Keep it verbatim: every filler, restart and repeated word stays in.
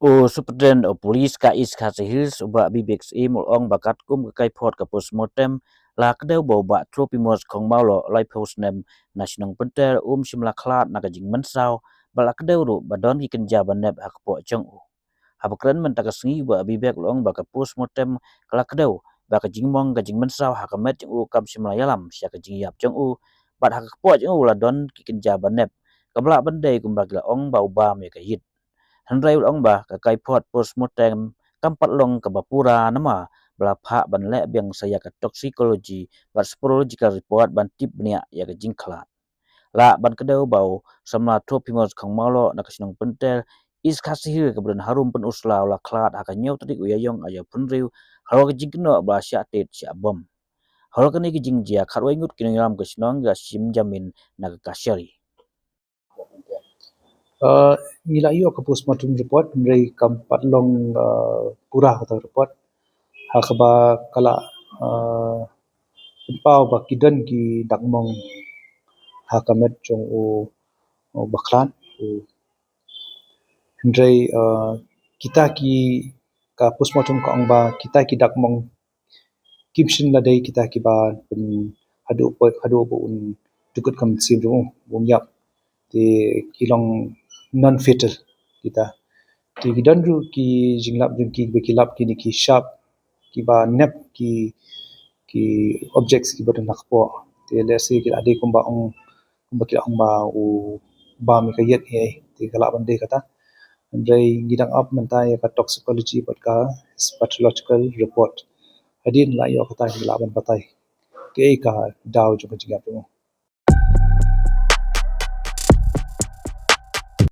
U Superintendent of Police ka East Khasi Hills, u Bah Vivek Syiem, u la ong ba katkum ka kaiphod ka postmortem, la kdew ba u Bah Trophimus Khongmawloh, laiphew snem, na shnong Pynter, um shym la khlad na ka jingmynsaw, bad la kdew ruh ba don ki kynja ba nep ha ka kpoh jong u. Haba kren mynta ka sngi, u Bah Vivek u la ong ba ka postmortem ka la kdew ba ka jingmong ka jingmynsaw ha ka met jong u kam shym la ïalam sha ka jingïap jong u, bad ha ka kpoh jong u la don ki kynja ba nep, kaba lah ban dei kumba ki la ong ba u bam ïa ka ïit. Hynrei u la ong ba ka kaiphod postmortem kam pat long kaba pura namar ba la phah ban leh biang sa ïa ka toxicology bad serological report ban tip bniah ïa ka jingkhlad. Lah ban kdew ba u samla Trophimus Khongmawloh na ka shnong Pynter, East Khasi Hills, kaba don harum Pynursla u la khlad ha ka hynñiew tarik u Ïaïong arhajar arphew hynriew, halor ka jingkynnoh ba la shah tied shah bom. Halor kane ka jingjia, khatwei ngut ki nongïalam ka shnong ki la shim jamin na ka kashari. Uh, ngi la ïoh ka postmortem report, hynrei kam pat long, uh, pura kata report. Ha kaba ka la, uh, pynpaw ba ki don ki dak mong ha ka met jong u, u bakhlad, u, hynrei, uh, kita ki, ka postmortem ka ong ba kita ki dak mong kim shym la dei kita kiba pyn, haduh ba, haduh ba un dukut ka mynsiem jong u, ba un ïap. Te ki long non fatal kita. Te ki don ruh ki jinglap jong ki ba ki lap kine ki sharp, kiba nep ki, ki objects kiba don ha kpoh. Te lehse ki la dei kumba ong, kumba ki la ong ba u bam ïa ka ïit hi, te ka lah ban dei kata. Hynrei ngi dang ap mynta ïa ka toxicology bad ka pathological report. Hadien la ïoh kata ngi lah ban batai kaei ka daw jong ka jingïap jong u.